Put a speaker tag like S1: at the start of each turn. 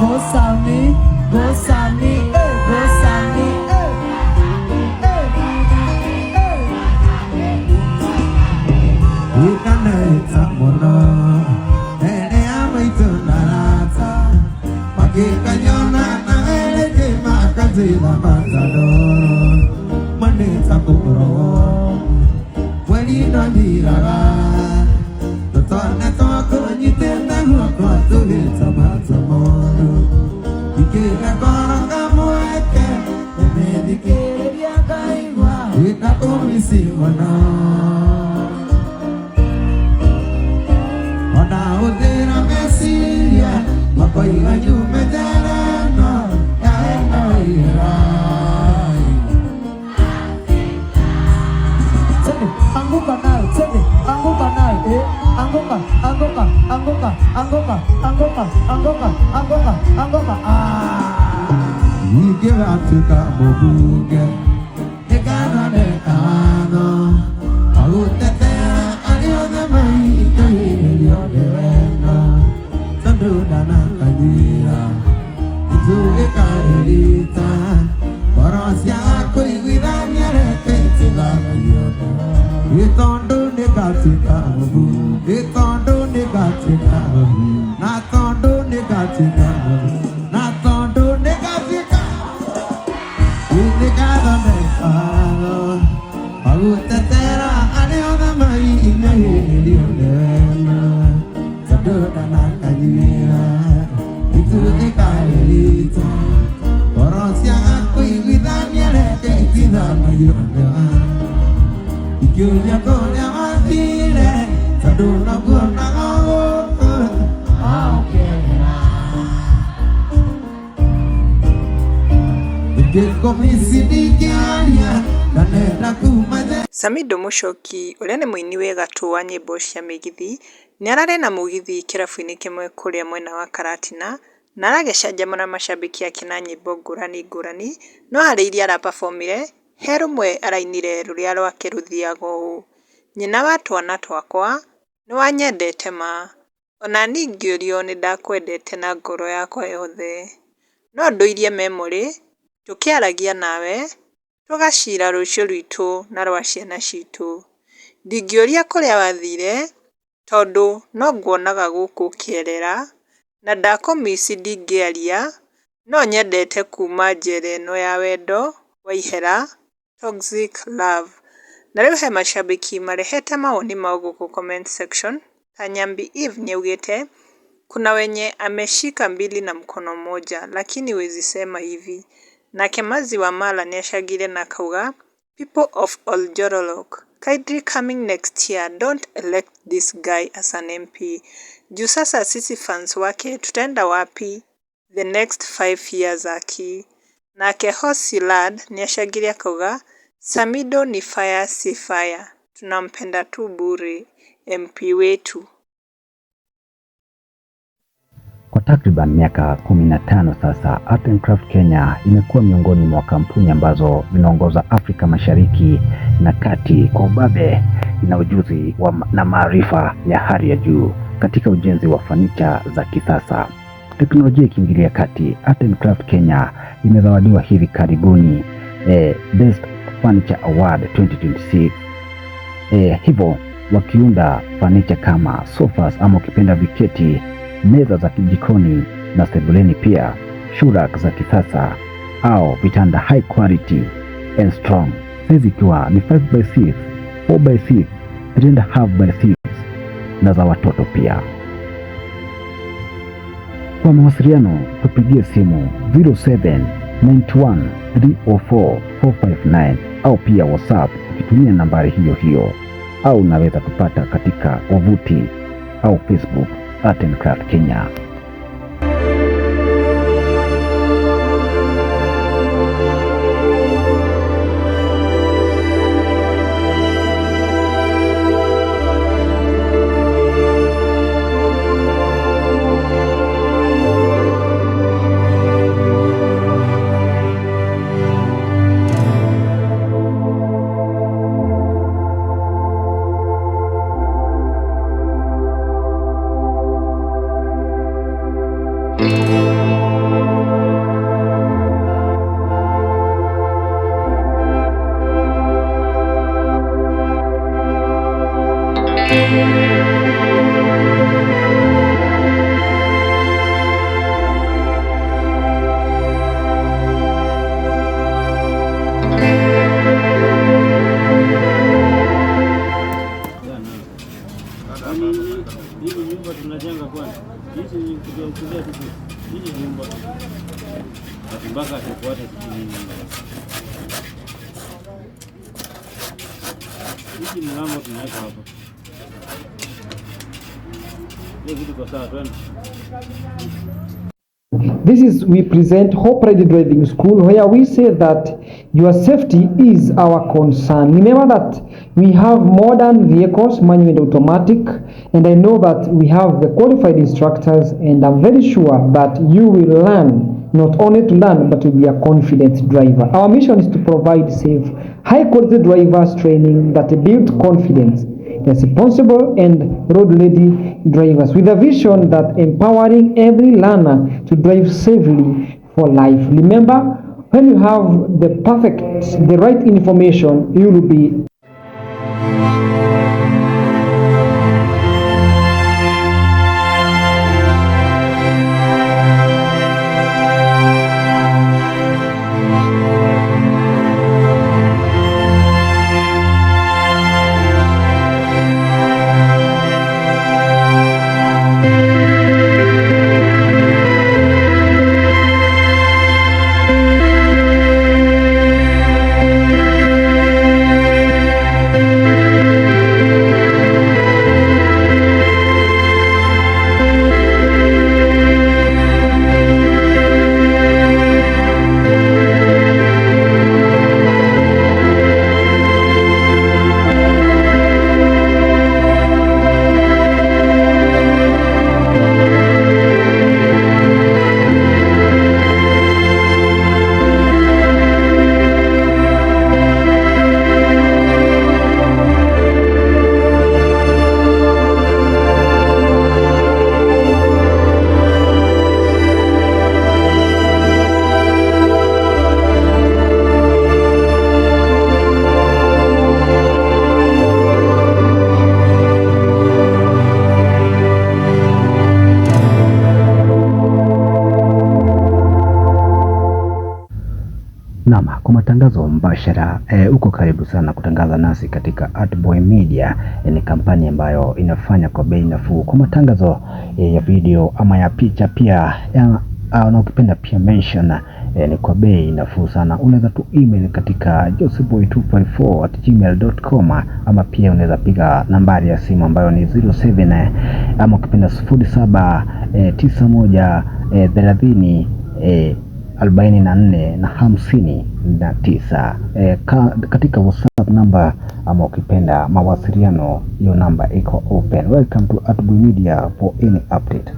S1: Go Sami, go Sami, go Sami, eh, eh, eh.
S2: Ikaneta mũno ene a maitũ na arata makĩkanyona na erĩke makanjĩra matadoro manĩta kũmũrogo mweri ndwathiraga tũtwana twakũnyitĩte guoko tũgĩta mata moru ingĩgakora kamweke nĩmĩthikĩrĩria ngaigua ĩndakũmici mũno ona hũthĩra meciria makoiga nyume njera ĩno ya ĩno ira.
S1: Twende, anguka nayo, twende, anguka nayo, eh, anguka, anguka, anguka, anguka, anguka, anguka, anguka, anguka, ah.
S2: Ingĩgatuĩka mũmbunge nĩngathondeka watho wa gũtetera arĩa othe mahinyagĩrĩrio nĩ wendo tondũ ndanakanyira itugĩkarĩrita ngoro ciaga kũiguithania reke itithagagio nĩ tondũ nĩngatuĩka mũmbunge tondũ nĩngatuĩka mũmbunge na tondũ nĩngatuĩka mũmbunge na tondũ nĩngatuĩka nĩngathondeka watho wa gũtetera arĩa othe mahinyagĩrĩrio nĩ wendo tondũ ndanakanyira itugĩkarĩrita ngoro ciaga kũiguithania reke itithanagio nĩ watho ikĩũria kũrĩa wathire tondũ nokuonaga gũkũ
S1: Aukera.
S2: Ingĩkũmici ndingĩaria ndanenda kuma njera.
S3: Samidoh Muchoki ũrĩa nĩ mũini wĩ gatũ wa nyĩmbo cia mĩgithi nĩ ararĩ na mũgithi kĩrabu-inĩ kĩmwe kũrĩa mwena wa Karatina na aragĩcanjamũra macambĩki ake na nyĩmbo ngũrani ngũrani, no harĩ iria arapabomire he rũmwe arainire rũrĩa rwake rũthiaga ũũ: nyina wa twana twakwa nĩ wanyendete ma, onani ngĩũrio nĩ ndakwendete na ngoro yakwa yothe, no ndũirie memory tũkĩaragia nawe tũgacira rũciũ rwitũ na rwa ciana citũ, ndingĩũria kũrĩa wathire tondũ no nguonaga gũkũ ũkĩerera na ndakũmici ndingĩaria no nyendete kuma njera ĩno ya wendo wa ihera toxic love. Na rĩu he macambĩki marehete mawoni mao gũkũ comment section ta Nyambi Eve nĩaugĩte kuna wenye ameshika mbili na mkono moja lakini huwezi sema hivi. Nake Mazi wa Mala nĩacangire na akauga people of Oljororok kindly coming next year don't elect this guy as an MP. Juu sasa sisi fans wake tutaenda wapi the next 5 years aki. Nake Hosilad nĩacangire akauga Samidoh ni fire si fire, tunampenda tu bure MP wetu.
S4: Kwa takriban miaka 15 sasa, Art and Craft Kenya imekuwa miongoni mwa kampuni ambazo zinaongoza Afrika Mashariki na Kati kwa ubabe na ujuzi na maarifa ya hali ya juu katika ujenzi wa fanicha za kisasa. Teknolojia ikiingilia kati, Art and Craft Kenya imezawadiwa hivi karibuni Best Furniture Award 2026. Hivyo wakiunda fanicha kama sofas ama ukipenda viketi, meza za jikoni na sebuleni, pia shoe rack za kisasa au vitanda high quality and strong, size ikiwa ni 5x6, 4x6, 3.5x6 na za watoto pia. Kwa mawasiliano tupigie simu 0791 304 459 au pia WhatsApp ukitumia nambari hiyo hiyo, au unaweza kupata katika wavuti au Facebook Art and Craft Kenya.
S5: Ni kuja kuja tu hii nyumba. Ati mpaka tufuate sijui nini. Hiki mlango tunaweka hapa. Hiyo kitu kwa sawa, twende.
S6: This is we present Hope Ready Driving School, where we say that your safety is our concern. Remember that we have modern vehicles, manual and automatic, and I know that we have the qualified instructors, and I'm very sure that you will learn, not only to learn, but to be a confident driver. Our mission is to provide safe, high quality drivers training that build confidence, responsible and road-ready drivers, with a vision that empowering every learner to drive safely for life. Remember, when you have the right information, you will be
S4: Naam, kwa matangazo mbashara uko karibu sana kutangaza nasi katika Artboy Media. Ni kampani ambayo inafanya kwa bei nafuu kwa matangazo ya video ama ya picha pia ya, na ukipenda pia mention ni kwa bei nafuu sana. Unaweza tu email katika joseboy254@gmail.com ama pia unaweza piga nambari ya simu ambayo ni 07 ama ukipenda 07 91 30 44 na 59. Katika WhatsApp namba ama ukipenda mawasiliano, hiyo namba iko open. Welcome to Artboy Media for any update.